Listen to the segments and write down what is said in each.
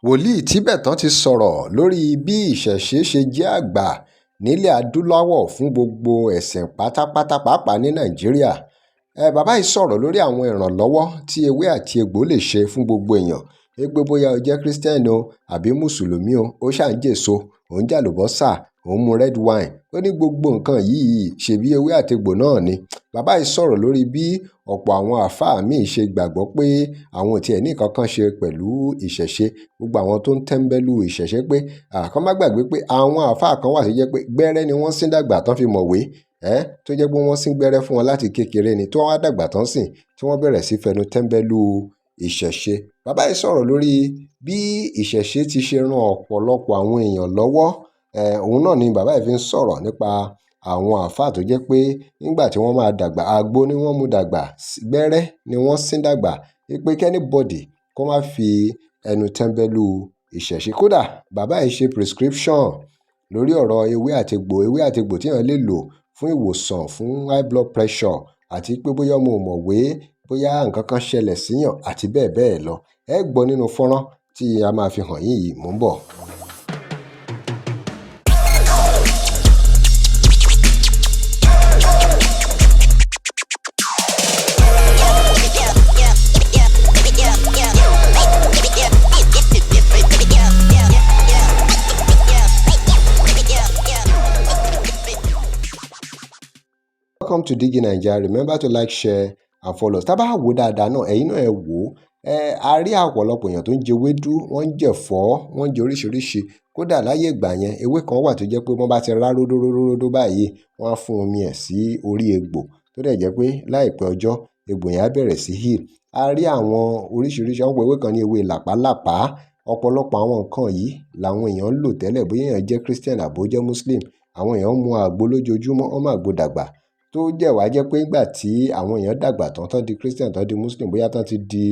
Wòlíì Tíbẹ̀tán ti sọ̀rọ̀ lórí bí ìṣẹ̀ṣẹ̀ ṣe jẹ́ àgbà nílẹ̀ adúláwọ̀ fún gbogbo ẹ̀sìn pátápátá, pàápàá ní Nàìjíríà. Bàbá yìí sọ̀rọ̀ lórí àwọn ìrànlọ́wọ́ tí ewé àti egbò lè ṣe fún gbogbo èèyàn, pé bóyá o jẹ́ Christian o àbí mùsùlùmí o, ó ṣà ń jèso, òun jàlùbọ́sà, òun mu red wine. Ó ní gbogbo nǹkan yìí ṣebí ewé àti egbò náà ni. Bàbá yìí sọ̀rọ̀ lórí bí ọ̀pọ̀ àwọn àáfàá míì ṣe gbàgbọ́ pé àwọn ò tiẹ̀ ní nǹkan kan ṣe pẹ̀lú ìṣẹ̀ṣe, gbogbo àwọn tó ń tẹ́ńbẹ́lú ìṣẹ̀ṣe, pé kán má gbàgbé pé àwọn àáfàá kan wà tó jẹ́ pé gbẹ́rẹ́ ni wọ́n sín dàgbà tán fi mọ̀wé, tó jẹ́ pé wọ́n sín gbẹ́rẹ́ fún wọn láti kékeré ni, tí wọ́n wá dàgbà tán sìn tí wọ́n bẹ̀rẹ̀ sí fẹnu tẹ́ńbẹ́lú ìṣẹ̀ṣe. Bàbá yìí sọ̀rọ̀ lórí bí ìṣẹ̀ṣe ti ṣe ran ọ̀pọ̀lọpọ̀ àwọn èèyàn lọ́wọ́. Òun náà ni bàbá yìí fi ń sọ̀rọ̀ nípa àwọn àáfàá tó jẹ́ pé nígbà tí wọ́n máa dàgbà, àgbo ni wọ́n mú dàgbà, gbẹ́rẹ́ ni wọ́n sín dàgbà, wípé kí anybody kó má fi ẹnu tẹ́ńbẹ́lú ìṣẹ̀ṣe. Kódà bàbá yìí ṣe prescription lórí ọ̀rọ̀ ewé àti egbò, ewé àti egbò tí èèyàn lè lò fún ìwòsàn, fún high blood pressure, àti pé bóyá ọmọ ò mọ̀wé, bóyá nǹkan kan ṣẹlẹ̀ síyàn àti bẹ́ẹ̀ bẹ́ẹ̀ lọ. Ẹ gbọ́ nínú fọ́nrán tí a máa fi hàn yín yìí. Mò ń bọ̀. Welcome to Digi Naija. Remember to like, share and follow us. Tá bá wò dáadáa náà, ẹ̀yin náà ẹ wò ó. A rí ọ̀pọ̀lọpọ̀ èèyàn tó ń jẹ ewédú, wọ́n ń jẹ̀fọ́, wọ́n ń jẹ oríṣiríṣi. Kódà láyé ìgbà yẹn, ewé kan wà tó jẹ́ pé wọ́n bá ti rá ródóródóródó báyìí, wọ́n á fún omi ẹ̀ sí orí egbò, tó dẹ̀ jẹ́ pé láìpẹ́ ọjọ́, egbò yẹn á bẹ̀rẹ̀ sí heal. A rí àwọn oríṣiríṣi, wọ́n pe ewé kan ní ewé làpálàpá. Ọ̀pọ̀lọpọ̀ àwọn nǹkan yìí làwọn èèyàn ń lò tẹ́lẹ̀, bóyá èèyàn jẹ́ Christian àbó jẹ́ Muslim. Àwọn èèyàn ń mu àgbo lójoojúmọ́, wọ́n máa gbo dàgbà, tó jẹ́ wá jẹ́ pé nígbà tí àwọn èèyàn dàgbà tán, tán di Christian, tán di Muslim, bóyá tán ti di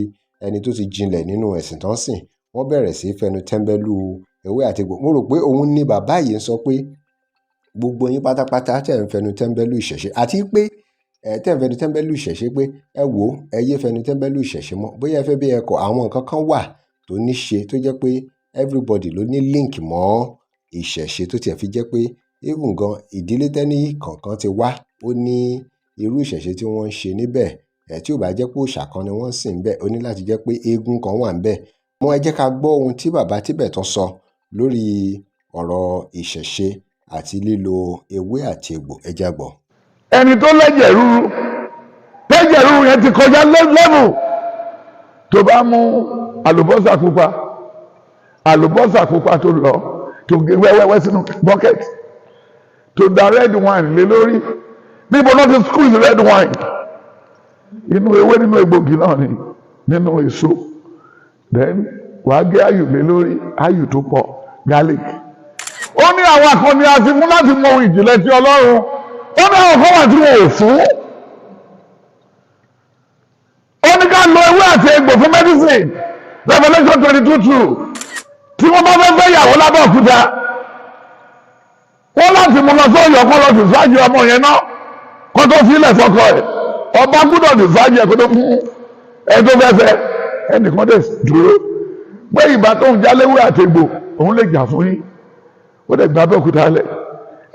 ẹni tó ti jinlẹ̀ nínú ẹ̀sìn tán sìn, wọ́n bẹ̀rẹ̀ sí fẹnu tẹ́ńbẹ́lú ewé àti egbò. Mo rò pé òun ni bàbá yìí ń sọ pé gbogbo yín pátápátá tẹ̀ ń fẹnu tẹ́ńbẹ́lú ìṣẹ̀ṣe, àti pé ẹ tẹ̀ ń fẹnu tẹ́ńbẹ́lú ìṣẹ̀ṣe, pé ẹ wò ó, ẹ yé fẹnu tẹ́ńbẹ́lú ìṣẹ̀ṣe mọ́. Bóyá ẹ fẹ́ bí ẹ kọ̀, àwọn nǹkan kan wà tó ní ṣe tó jẹ́ pé everybody ló ní link mọ́ ìṣẹ̀ṣe, tó tiẹ̀ fi jẹ́ pé even gan ìdílé tẹ́ní kọ̀ọ̀kan ti wá, ó ní irú ìṣẹ̀ṣe tí wọ́n ń ṣe níbẹ̀. Tí ò bá jẹ́ pé òòṣà kan ni wọ́n ń sìn níbẹ̀, ó ní láti jẹ́ pé eégún kan wà níbẹ̀. Mọ́ ẹ jẹ́ ká gbọ́ ohun tí bàbá Tíbẹ̀tán sọ lórí ọ̀rọ̀ ìṣẹ̀ṣe àti lílo ewé àti egbò. Ẹ jẹ́ á gbọ́. Ẹni tó lẹ́jẹ̀ ríru, tẹ́jẹ̀ ríru yẹn ti kọjá level, tó bá mú àlùbọ́sà pupa, àlùbọ́sà pupa tó lọ, tó gé wẹ́wẹ́wẹ́ sínú bucket, tó da red wine lé lórí. Níbo náà ti squeeze red wine? Inú ewé, nínú egbògi náà ni, nínú èso. Then wàá gé ayù lé lórí, ayù tó pọ̀, garlic. Ó ní àwọn akọni àti fún láti mọ ohun ìjìnlẹ̀ tí Ọlọ́run. Ó ní àwọn kan wà tí wọn ò fún. Ó ní ká lo ewé àti egbò fún medicine. Revelation 22:2. Tí wọ́n bá fẹ́ fẹ́ yàwó lábẹ́ òkúta, wọ́n láti mú lọ sóyè ọkọ lọ sí ṣáájú ọmọ yẹn náà kó tó filẹ̀ fọkọ ẹ̀. Ọba gbúdọ̀ ní ṣáájú ẹ̀ kó tó fún ẹ tó fẹ́ fẹ́. Ẹnìkan dẹ̀ dúró pé ìgbà tó ń jáléwé àti egbò, òun lè jà fún yín. Ó dẹ̀ gba Abẹ́òkúta lẹ̀.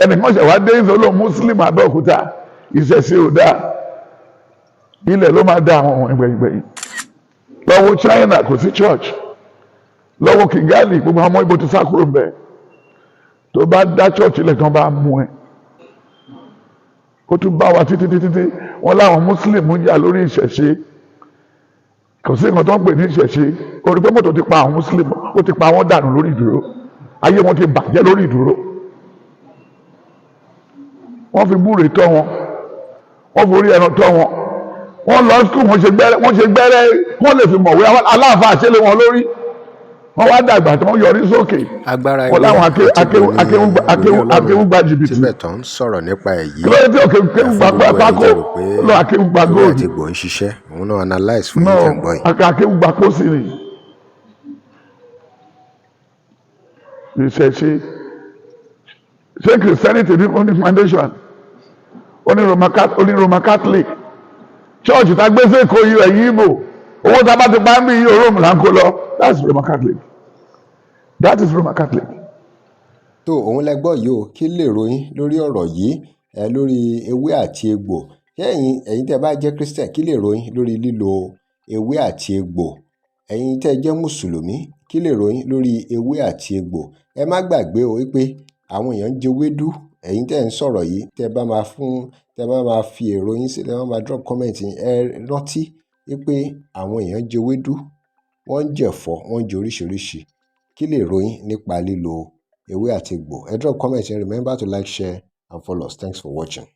Ẹnìkan ṣẹ̀ wá dé ìfẹ́ olóhùn Muslim, Abẹ́òkúta, ìṣẹ̀ṣe ò dáa, ilẹ̀ ló máa dá àwọn ohun ìgbẹ̀yìngbẹ̀yìn. Lọ́wọ́ China, kò sí church. Lọ́wọ́ Kigali, gbogbo àwọn ọmọ ibo ti sá kúrò mbẹ̀. Tó bá dá church ilẹ̀ kan, bá mú ẹ. Ó tún bá wa títí títí tí wọ́n láwọn Muslim ń jà lórí ìṣẹ̀ṣe. Kò sí nǹkan tó ń pè ní ìṣẹ̀ṣe. Orí pé mọ́tò ti pa àwọn Muslim, ó ti pa wọ́n dànù lórí ìdúró. Ayé wọn ti bàjẹ́ lórí ìdúró. Wọ́n fi gbúre tọ́ wọn, wọ́n forí ẹran tọ́ wọn. Wọ́n lọ school, wọ́n ṣe gbẹ́rẹ́, wọ́n ṣe gbẹ́rẹ́, wọ́n lè fi mọ̀wé. Aláàfáà ṣẹlẹ̀ wọn lórí. Wọ́n wá dàgbà tí wọ́n yọrí sókè. Agbára Wọ́n ewé láwọn àti egbò ní akéwùgbà wòlíì Ọlọ́run jìbìtì. Tíbẹ̀tán ń sọ̀rọ̀ nípa ẹ̀ Kí yìí. ló dé tí òkè Ẹ fún kéwùgbà gbogbo ẹ̀yin pákó tẹ́ rò pé lọ akéwùgbà ewé gold? àti egbò ń ṣiṣẹ́, òun náà analyse fún No. yín tẹ̀ ń gbọ́ yìí. Akéwùgbà pósí ni ìṣẹ̀ṣe. Ṣé Christianity ní ní foundation? Ó ní Roman Catholic Church tá a gbé sí Èkó yìí, ẹ̀yìn Ìgbò, owó tá a bá ti pa ń bí yìí, Rome là ń kó lọ. That's Roman Catholic. That is Roman Catholic. Tó òun lẹ gbọ́ yìí o. Kí lèrò yín lórí ọ̀rọ̀ yìí ẹ, lórí ewé àti egbò? Ṣé ẹ̀yin tẹ́ bá jẹ́ Christian, kí lèrò yín lórí lílo ewé àti egbò? Ẹ̀yin tẹ́ jẹ́ Mùsùlùmí, kí lèrò yín lórí ewé àti egbò? Ẹ má gbàgbé o wípé àwọn èèyàn ń jẹ ewédú. Ẹ̀yin tẹ́ ń sọ̀rọ̀ yìí, tẹ́ bá máa fi èrò yín sí, tẹ́ bá máa drop comment yín, ẹ rántí wípé àwọn èèyàn ń jẹ ewédú, wọ́n ń jẹ̀fọ́, wọ́n ń jẹ oríṣiríṣi. Kí lèrò yín nípa lílo ewé àti egbò? Ẹ drop comment yín. Remember to like, share and follow us. Thanks for watching.